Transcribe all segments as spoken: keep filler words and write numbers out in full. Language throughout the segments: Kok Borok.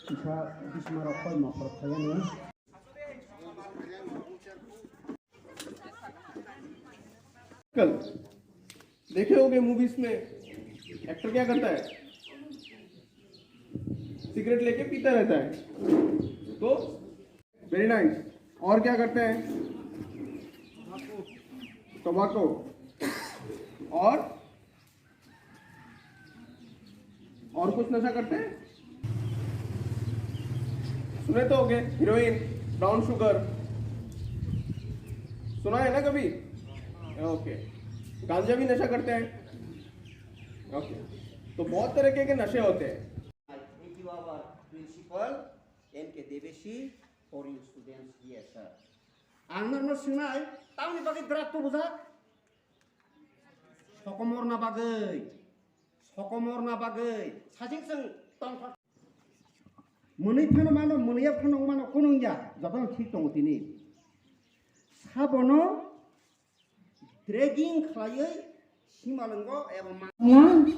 Kisa bisma rok koi mokol khaiyano. कल देखे होंगे मूवीज में एक्टर क्या करता है? सिगरेट लेके पीता रहता है। तो वेरी नाइस। और क्या करते हैं? टोबैको। और और कुछ नशा करते हैं? सुने तो होंगे, हीरोइन, ब्राउन शुगर, सुना है ना कभी? ओके। गांजा भी नशा करते हैं? ओके। तो बहुत तरीके के नशे होते हैं। Thank you, our principal, M K Debeshi, for your students here, sir. Ang norno swngnai, tamni bagwi drug to bujak? Sokomorna bagwi, sokomorna bagwi, sajing chwng tongthok. Mwnwi phano mano, mwnwiya phano mano, kunung ya, jotono thik tongo tini. Sabono dragging khlaiwi simalwngo eba ma- Wnglang.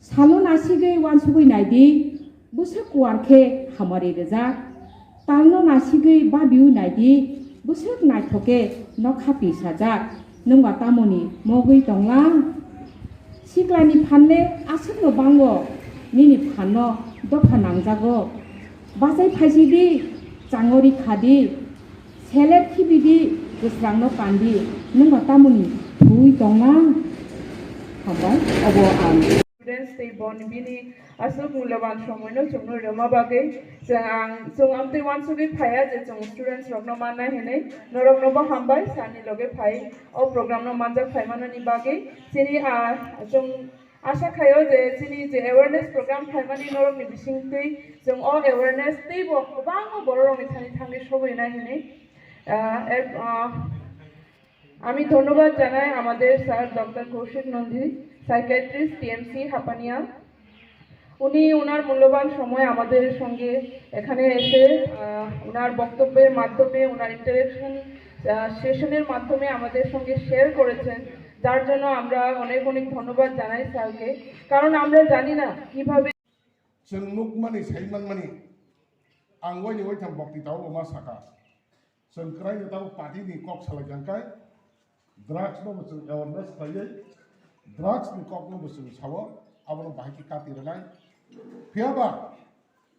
Salo nasigwi wansugwi naidi, bwswk kuar khe hamari rijak. Talno nasigwi babiwi naidi, bwswk naithok khe nokha pisajak. Nwngba tamoni mogwi tonglang? Siklani phanle aswkno bango, nini phanno dopha nangjago. Bachai phaisidi, changori khadi, selet khibidi, kwsrangno kandi, nwngba tamoni thwi tonglang? Hambai, obo ang. Students tei boni bini aswk mulyaban somoino chwngno rwma bagwi chwng ang, chwng amtwi wansugwi phaiya je chwng students rokno manna hinwi norokno bo hambai sani loge phai o program no manjak phaimanani bagwi chini, ah, chwng Asha khaio je chini je awareness program khaimani norokni bisingtwi chwng o awareness teibo kwbangma bororokni thani thangwi sogwi nai hwnwi, ah, ek, ah, আমি ধন্যবাদ জানাই আমাদের sir doctor Kaushik Nandi, psychiatrist, TMC Hapania. উনি ওনার মূল্যবান সময় আমাদের সঙ্গে এখানে এসে, আহ, ওনার বক্তব্যের মাধ্যমে, ওনার ইন্টারেকশন, আহ, সেশনের মাধ্যমে আমাদের সঙ্গে শেয়ার করেছেন, যার জন্য আমরা অনেক অনেক ধন্যবাদ জানাই স্যারকে। কারণ আমরা জানি না কিভাবে Chwng nukmani, saimanmani, ang waini waitham bokti tabuk ma saka. Chwng kwraino tabuk party ni kok salai kha khe, drugs no bo chwng awareness khlaiwi, drugs ni kok no bo chwng sao, abono bahai khe kati rwnai. Phiya ba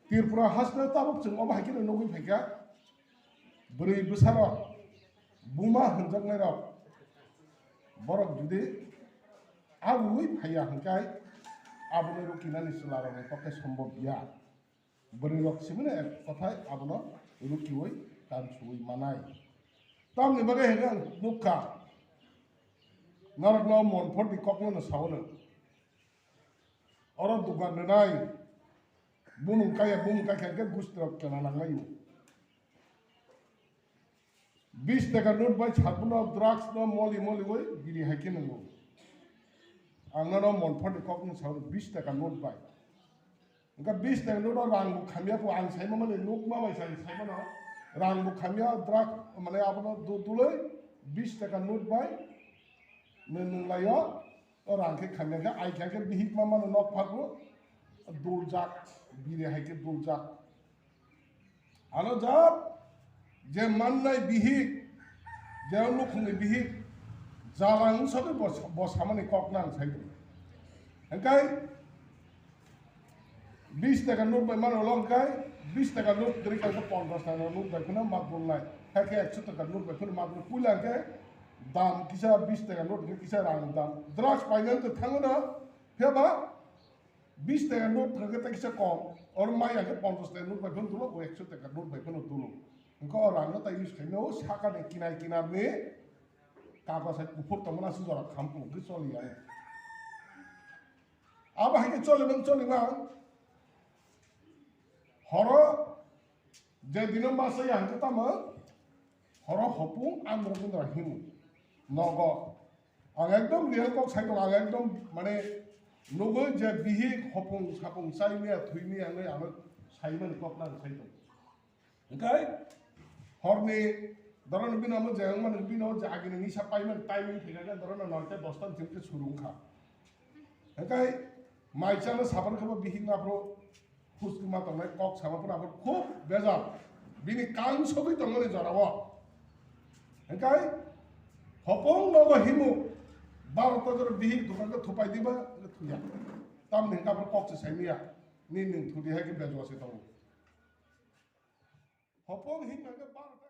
Tripura haste tabuk chwng o bahai khe no nugwi phaikha, bwrwi bwsarok, buma hwnjaknairok, borok jodi abui phaiya hwnkhe, abono rukinani chwlarokni kokhe sombhob ya. Bwrwirok simino ek kothai abono rukiwi kansuwi manai. Tamni bagwi hwnkhe ang nukha, norokno Monphatni kokno no sao no. Oro dukan rwnai, bumung kaya, bumung kaikha hwnkhe gustirok kena nanglaio. Bis taka note bai sabun no, drugs no moli moli oi biri hai khe nwngo. Ang nono Monphatni kokno sao, bis taka note bai. Hwnkhe bis taka note o rang bo khamya kho, ang saima mani nukma bai sai, saimano rang bo khamya, drug mane abono du-, duloi bis taka note bai nung nung laio. O rang khe khamya khe ai kha khe bihik ma mano nok phago duljak, biri hai khe duljak. Ano jab je mannai bihik, je nukhungni bihik, jalang sabi bo, bo samani kok nang sai. Hwnkhe bis taka note bai mano long kai, bis taka note kwrwi kha khe ponchash taka note bai phano mak bulnai. Hakhe ekso taka note bai phano mak bulnai. Puila khe dam kisa bis taka note khe kisa rang dam. Drugs painani to thango na, phiya ba bis taka note thangkhe tei kisa kom, oro maya khe ponchash taka note bai phano dulo, o ekso taka note bai phano dulo. Hwnkhe o rangno tai use khaimano o sakani kinar kinarni kagoz hai kuphur tongmani aswk jora khampung khe choliya. Abo hai khe cholimang cholimang horo je dino masa ya hwnkhe tamo horo hopung andro kundra himu nogo. Ang ekdom real kok sai tongo, ang ekdom mane nugwi je bihik hopung sapung chai maya thwi maya hinwi ang saimani kok nang sai tongo. Hwnkhe horni dorano bini omo je wngmani bini o je agini nisa paimani timing thwikha khe dorano noita dosta ni simi khe suru wngkha. Hwnkhe mai chana sabar khe bo bihik naphro Khuskuma tongnai kok sama phano abo khub bejal. Bini kansogwi tongmani jorao. Hingkai hopong nogo himu baro tojor bihik dukan khe thupai diba, thuya. Tamni hingka abo kok se saimiya. Ni ning thudi hai khe bejwa se tongo. Hopong himna khe baro